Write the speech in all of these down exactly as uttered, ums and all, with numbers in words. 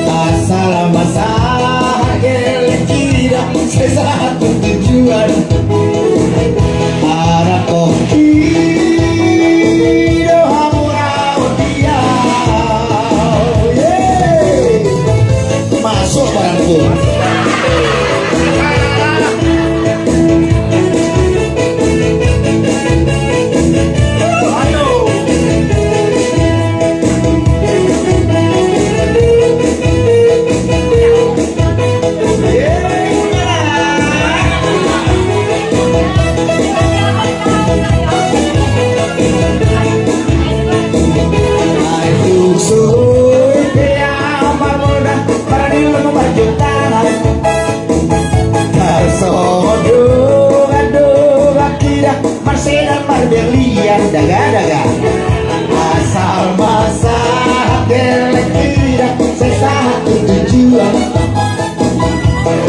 Asal masa gelek hira, sai sahat tu tujuan. Anak kopi do hamu raut dia. Yeay. Masuk barangku. Tarsongon dongan-dongan hira, marsedan marberlian daga-daga. Asal masa gelek hira, sai sahat tu tujuan.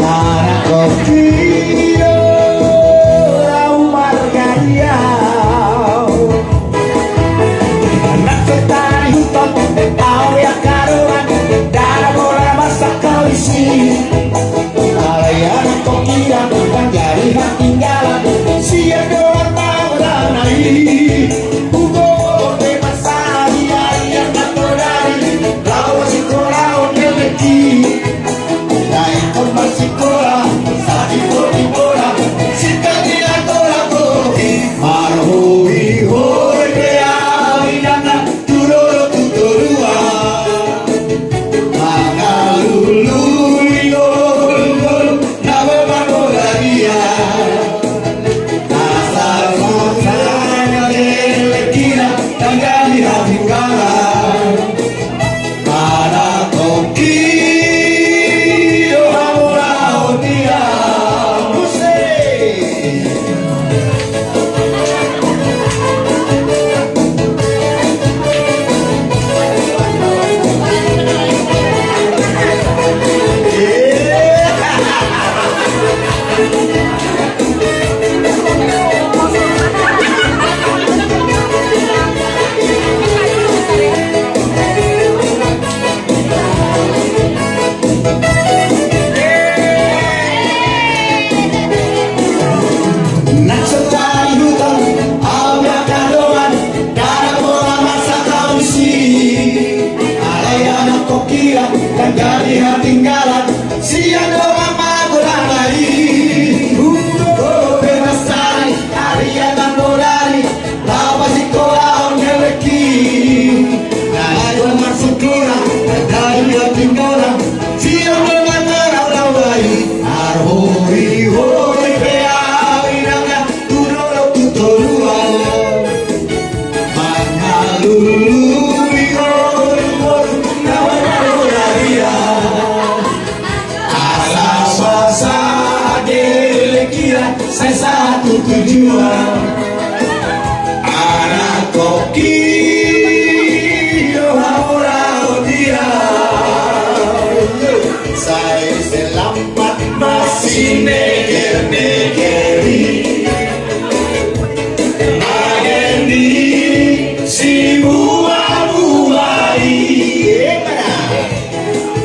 Anak kopi do hamu marga dia. Anak petani huton, au ya karoran, dara bola masak kau isi. Alai anak kopi do, manjadi hatinggalan, sian dongan-dongan nai. Ugo pe masari, ai anak nodari, laho sikola on gelek i. Dai tong marsikola, sadi boti bola, sitadi na tola boti. Marhoi-hoi pe au inang na tu dolok tu toruan. Mangalului ngolu-ngolu na mamangolarian. Asal masa gelek hira, tanggadi hatinggalan. Anak kopi do hamu raut dia. Muse. Nang so tadi huton, au ya karoan, dara bola masak kau isi. Alai anak kopi do, tanggadi hatinggalan, sian dongan mamangolarian. Ugo pe masari, ai anak nodari, laho sikola on gelek i. Dai tong marsikola, tanggadi hatinggalan, sian dongan-dongan nai. Marhoi-hoi pe au inang na tu dolok tu toruan. Mangalului ngolu-ngolu na mamangolarian. Asal masa gelek hira, sai sahat tu tujuan. Anak kopi do hamu raut dia. Sai selamat ma sineger-neger i. Bagen ni sibual-bual i.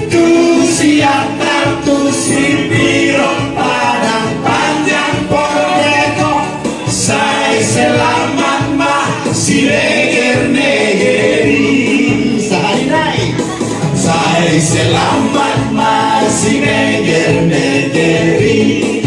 Tu Siantar, tu Simbirong, Padang Panjang, Pondok Dengkong. Sai selamat ma sineger-neger i. Sahali nai. Sai selamat ma sineger-neger i.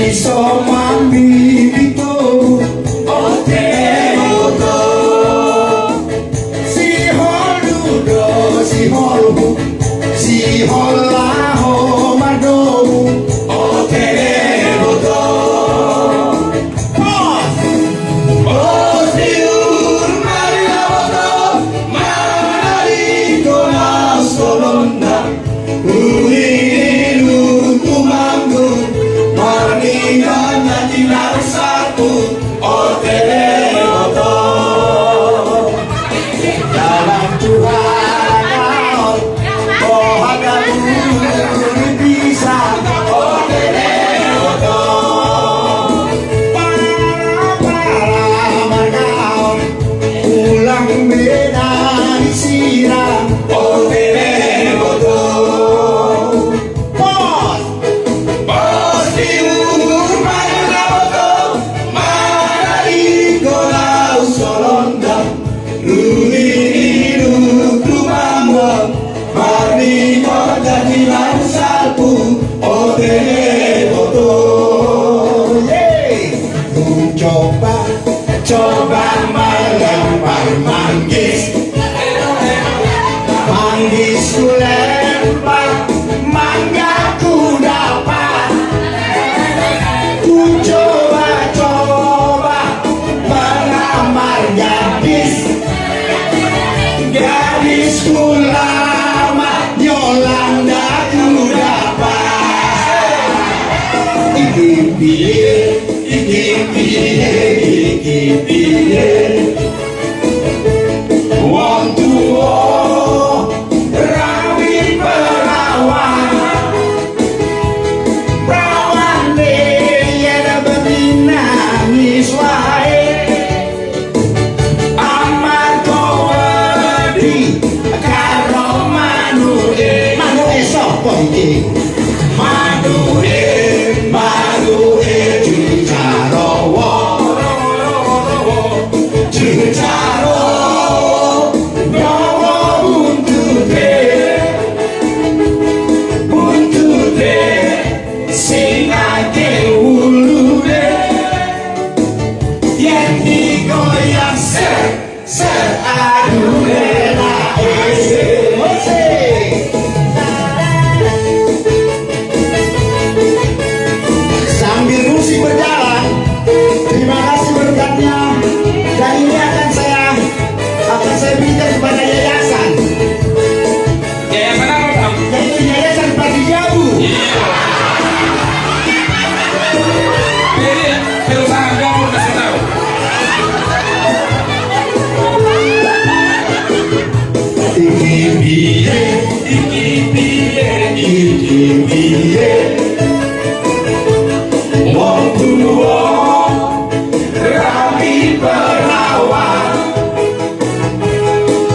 Iso mambimbing toru, o tene boto. Sihol do, sihol hu, sihol laho mardomu, o tene boto. Pos! Pos di urmari na boto, manari do na solonda. Uli ni lutu manggun, marningot na tinar sapu, o tene boto. Dalam Tuhan, o hata uli bisa, o tene boto. Para, para margaon, ulang beda di sirang, o tene boto. Pos! Pos di urmari na boto, manari do na solonda. Uli ni lutu manggun, marningot na tinar sapu, o tene boto. Ye! Coba, coba malempar manggis. Manggis kulempar, mangga kudapat. Kucoba-coba melamar gadis. Gadis kulamar, Yolanda kudapat. Iki pie, iki pie, iki pie. Wong tuo, rawi perawan. Perawan de, ia da betina ni suai. Amarga wedi karo manuk e. Manuk e sopo iki? Manuk e, manuk e, cicaro wo. Cicaro wo, dowo buntut e. Buntut e, sing angke ulu e. Yang digoyang ser, ser, aduh, enak, eh. Sambil musik berjalan, terima kasih berkatnya. Dan ini akan saya, akan saya berikan kepada yayasan. Yayasan apa, Bang? Yaitu Yayasan Padi Jabu. Iya. Jadi, perusahaan dapur kasih tahu. Iki pie, iki pie, iki pie. Wong tuo, rabi perawan.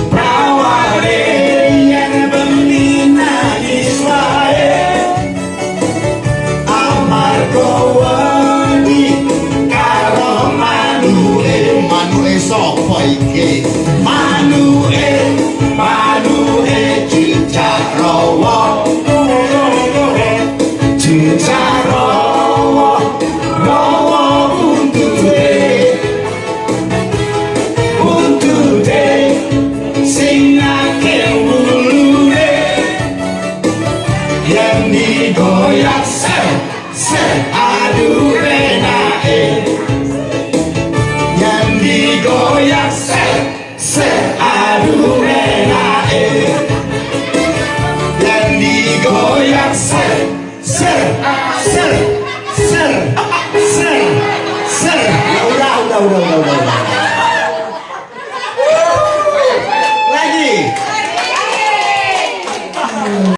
Perawan e, yang betina ni suai. Amarga wedi karo manuk e. Manuk e sopo iki? Manuk e, manuk e, cicaro wo. Cicaro wo, dowo buntut e. Buntut e, sing angke ulu e. Yang digoyang ser, ser, aduh, enak e. Yang digoyang ser, ser, aduh, enak e. Yang digoyang ser, ser, ser, ser, ser, ser. Ya udah, udah, udah, udah, udah, udah.